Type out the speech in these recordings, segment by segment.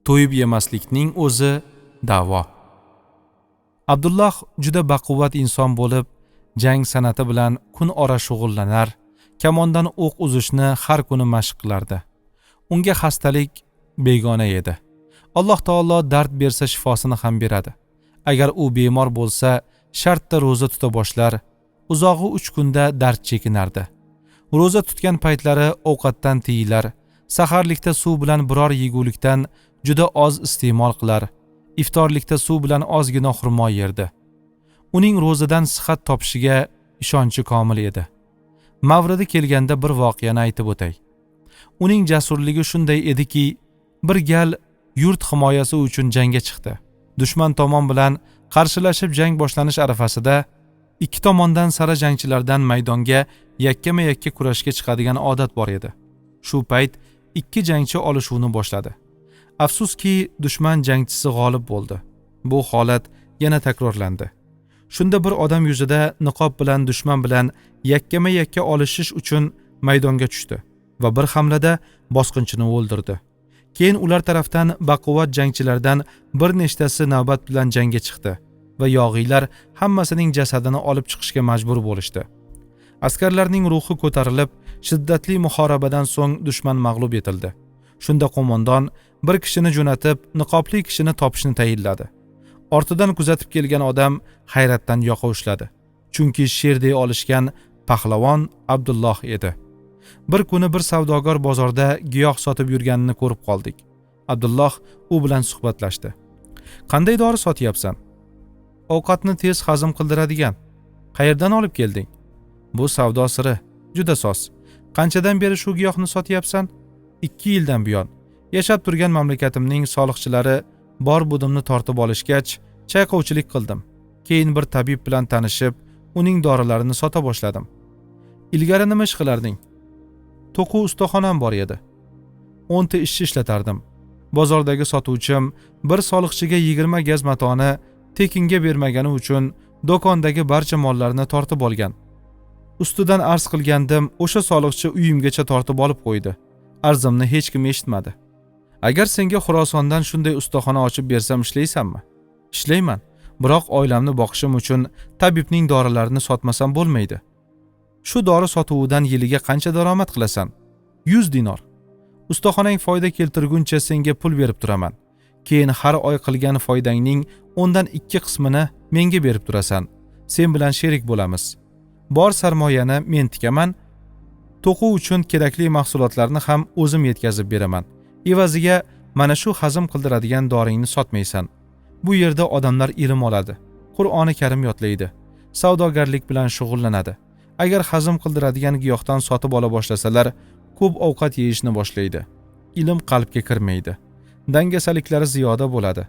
To'yib yemaslikning o'zi da'vo. Abdulloh juda baquvvat inson bo'lib, jang san'ati bilan kun ora shug'ullanar, kamondan o'q uzishni har kuni mashq qilardi. Unga xastalik begona edi. Alloh taolo dard bersa shifosini ham beradi. Agar u bemor bo'lsa, shartta ro'za tuta boshlar, uzog'i 3 kunda dard chekinardi. Ro'za tutgan paytlari ovqatdan tiyilar, saharlikda suv bilan biror yegulikdan juda oz iste'mol qilar, iftorlikda suv bilan ozgina xurmo yerdi. Uning ro'zadan sihat topishiga ishonchi komil edi. Mavridi kelganda bir voqeani aytib o'tay. Uning jasurligi shunday ediki, bir gal yurt himoyasi uchun jangga chiqdi. Dushman tomon bilan qarshilashib jang boshlanish arafasida ikki tomondan sara jangchilardan maydonga yakkama-yakka kurashga chiqadigan odat bor edi. Shu payt ikki jangchi olishuvni boshladi. Afsuski, dushman jangchisi g'olib bo'ldi. Bu holat yana takrorlandi. Shunda bir odam yuzida niqob bilan dushman bilan yakkama-yakka olishish uchun maydonga tushdi va bir hamlada bosqinchini o'ldirdi. Keyin ular tarafdan baquvvat jangchilardan bir nechtasi navbat bilan jangga chiqdi va yog'iylar hammasining jasadini olib chiqishga majbur bo'lishdi. Askarlarning ruhi ko'tarilib, shiddatli muhorabadan so'ng dushman mag'lub etildi. Shunda qo'mondon bir kishini jo'natib, niqobli kishini topishni tayinladi. Ortidan kuzatib kelgan odam hayratdan yoqa ushladi. Chunki sherdek olishgan pahlavon Abdulloh edi. Bir kuni bir savdogar bozorda giyoh sotib yurganini ko'rib qoldik. Abdulloh u bilan suhbatlashdi. Qanday dori sotyapsan? Ovqatni tez hazm qildiradigan. Qayerdan olib kelding? Bu savdo siri, juda soz. Qanchadan beri shu giyohni sotyapsan? 2 yildan buyon. Yashab turgan mamlakatimning soliqchilari bor budimni tortib olishgach, chayqovchilik qildim. Keyin bir tabib bilan tanishib, uning dorilarini sota boshladim. Ilgari nima ish qilarding? To'quv ustaxonam bor edi. 10 ta ishchi ishlatardim. Bozordagi sotuvchim bir soliqchiga 20 gaz matoni tekinga bermagani uchun do'kondagi barcha mollarni tortib olgan. Ustidan arz qilgandim, o'sha soliqchi uyimgacha tortib olib qo'ydi. Arzimni hech kim eshitmadi. Agar senga Xurosondan shunday ustaxona ochib bersam ishlaysanmi? Ishlayman, biroq oilamni boqishim uchun tabibning dorilarini sotmasam bo'lmaydi. Shu dori sotuvidan yiliga qancha daromad qilasan? 100 dinor. Ustaxonang foyda keltirguncha senga pul berib turaman. Keyin har oy qilgan foydangning 10dan 2 qismini menga berib turasan. Sen bilan sherik bo'lamiz. Bor sarmoyani men tikaman, to'quv uchun kerakli mahsulotlarni ham o'zim yetkazib beraman. Evaziga mana shu hazm qildiradigan doringni sotmaysan. Bu yerda odamlar ilm oladi, Qur'oni Karim yodlaydi, savdogarlik bilan shug'ullanadi. Agar hazm qildiradigan giyohdan sotib ola boshlasalar, ko'p ovqat yeyishni boshlaydi. Ilm qalbga kirmaydi. Dangasaliklari ziyoda bo'ladi.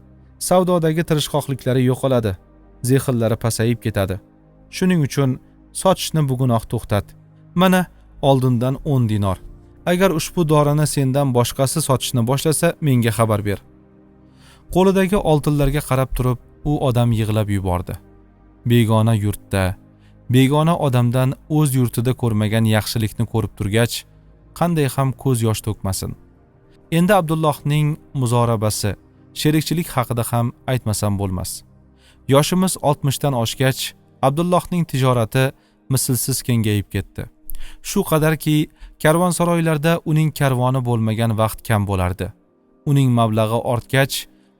Savdodagi tirishqoqliklari yo'qoladi. Zehnlari pasayib ketadi. Shuning uchun sotishni bugunoq to'xtat. Mana oldindan 10 dinor. Agar ushbu dorini sendan boshqasi sotishni boshlasa, menga xabar ber. Qo'lidagi oltinlarga qarab turib, u odam yig'lab yubordi. Begona yurtda, begona odamdan o'z yurtida ko'rmagan yaxshilikni ko'rib turgach, qanday ham ko'z yosh to'kmasin. Endi Abdullohning muzorabasi, sherikchilik haqida ham aytmasam bo'lmas. Yoshimiz 60 dan oshgach, Abdullohning tijorati mislsiz kengayib ketdi. Shu qadarki, karvonsaroylarda uning karvoni bo'lmagan vaqt kam bo'lardi. Uning mablag'i ortgach,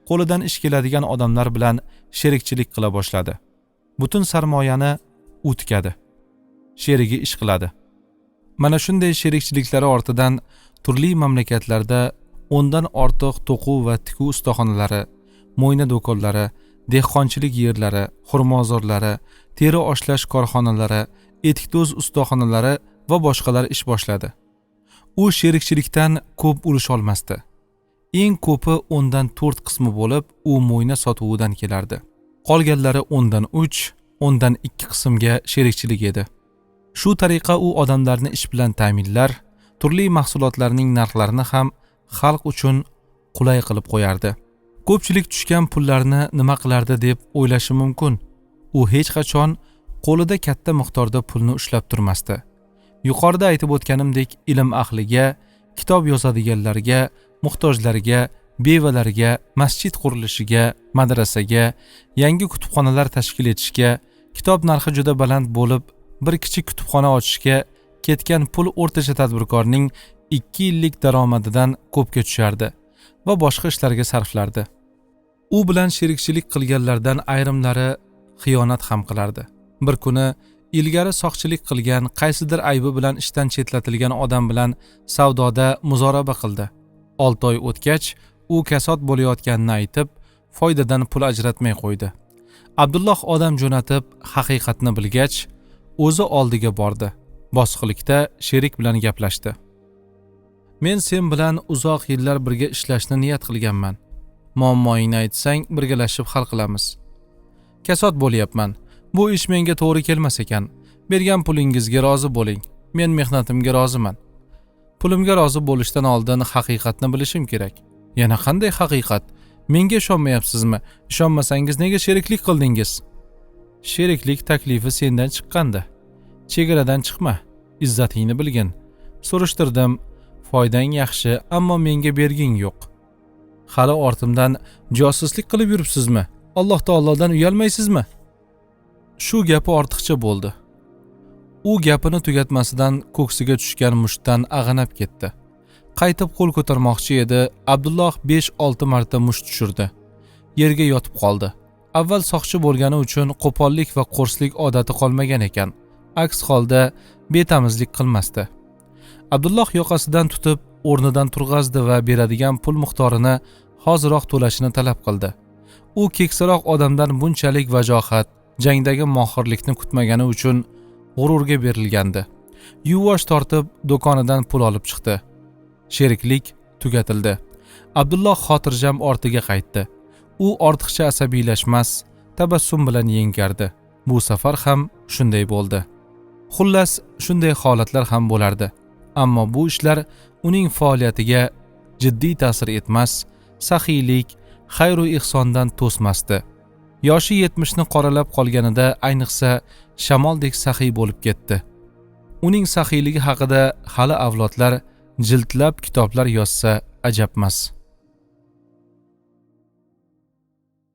qo'lidan ish keladigan odamlar bilan sherikchilik qila boshladi. Butun sarmoyani u tikadi. Sherigi ish qiladi. Mana shunday sherikchiliklari ortidan turli mamlakatlarda 10 dan ortiq to'quv va tikuv ustaxonalari, mo'yna do'konlari, dehqonchilik yerlari, xurmozorlari, teri oshlash korxonalari, etikdo'z ustaxonalari va boshqalar ish boshladi. U sherikchilikdan ko'p ulush olmasdi. Eng ko'pi 10dan 4 qismi bo'lib, u mo'yna sotuvidan kelardi. Qolganlari 10dan 3, 10dan 2 qismga sherikchilik edi. Shu tariqa u odamlarni ish bilan ta'minlar, turli mahsulotlarning narxlarini ham xalq uchun qulay qilib qo'yardi. Ko'pchilik tushgan pullarni nima qilardi deb o'ylashi mumkin. U hech qachon qo'lida katta miqdorda pulni ushlab turmasdi. Yuqorida aytib o'tganimdek, ilm ahliga, kitob yozadiganlarga, muhtojlarga bevalarga, masjid qurilishiga, madrasaga, yangi kutubxonalar tashkil etishga, kitob narxi juda baland bo'lib, bir kichik kutubxona ochishga ketgan pul o'rtacha tadbirkorning 2 yillik daromadidan ko'pga tushardi va boshqa ishlarga sarflardi. U bilan sherikchilik qilganlardan ayrimlari xiyonat ham qilardi. Bir kuni ilgari soqchilik qilgan, qaysidir aybi bilan ishdan chetlatilgan odam bilan savdoda muzoraba qildi. 6 oy o'tgach, u kasod bo'layotganini aytib, foydadan pul ajratmay qo'ydi. Abdulloh odam jo'natib, haqiqatni bilgach, o'zi oldiga bordi. Bosqilikda sherik bilan gaplashdi. Men sen bilan uzoq yillar birga ishlashni niyat qilganman. Muammoingni aytsang, birgalashib hal qilamiz. Kasod bo'lyapman. Bu ish menga to'g'ri kelmas ekan. Bergan pulingizga rozi bo'ling. Men mehnatimga roziman. Pulimga rozi bo'lishdan oldin haqiqatni bilishim kerak. Yana qanday haqiqat? Menga ishonmayapsizmi? Ishonmasangiz nega sheriklik qildingiz? Sheriklik taklifi sendan chiqqandi. Chegaradan chiqma, izzatingni bilgin. Surishtirdim, foydang yaxshi, ammo menga berging yo'q. Hali ortimdan josuslik qilib yuribsizmi? Alloh taolodan uyalmaysizmi? Shu gapi ortiqcha bo'ldi. U gapini tugatmasidan ko'ksiga tushgan mushtdan ag'anab ketdi. Qaytib qo'l ko'tarmoqchi edi, Abdulloh 5-6 marta musht tushirdi. Yerga yotib qoldi. Avval soqchi bo'lgani uchun qo'pollik va qo'rslik odati qolmagan ekan. Aks holda betamizlik qilmasdi. Abdulloh yoqasidan tutib o'rnidan turg'azdi va beradigan pul miqdorini hoziroq to'lashini talab qildi. U keksaroq odamdan bunchalik vajohat, jangdagi mohirlikni kutmagani uchun g'ururga berilgandi. Yuvosh tortib do'konidan pul olib chiqdi. Sheriklik tugatildi. Abdulloh xotirjam ortiga qaytdi. U ortiqcha asabiylashmas, tabassum bilan yengardi. Bu safar ham shunday bo'ldi. Xullas, shunday holatlar ham bo'lardi. Ammo bu ishlar uning faoliyatiga jiddiy ta'sir etmas, saxiylik, xayru ihsondan to'smasdi. Yoshi 70 ni qoralab qolganida ayniqsa shamoldek saxiy bo'lib ketdi. Uning saxiyligi haqida hali avlodlar jildlab kitoblar yozsa ajabmas.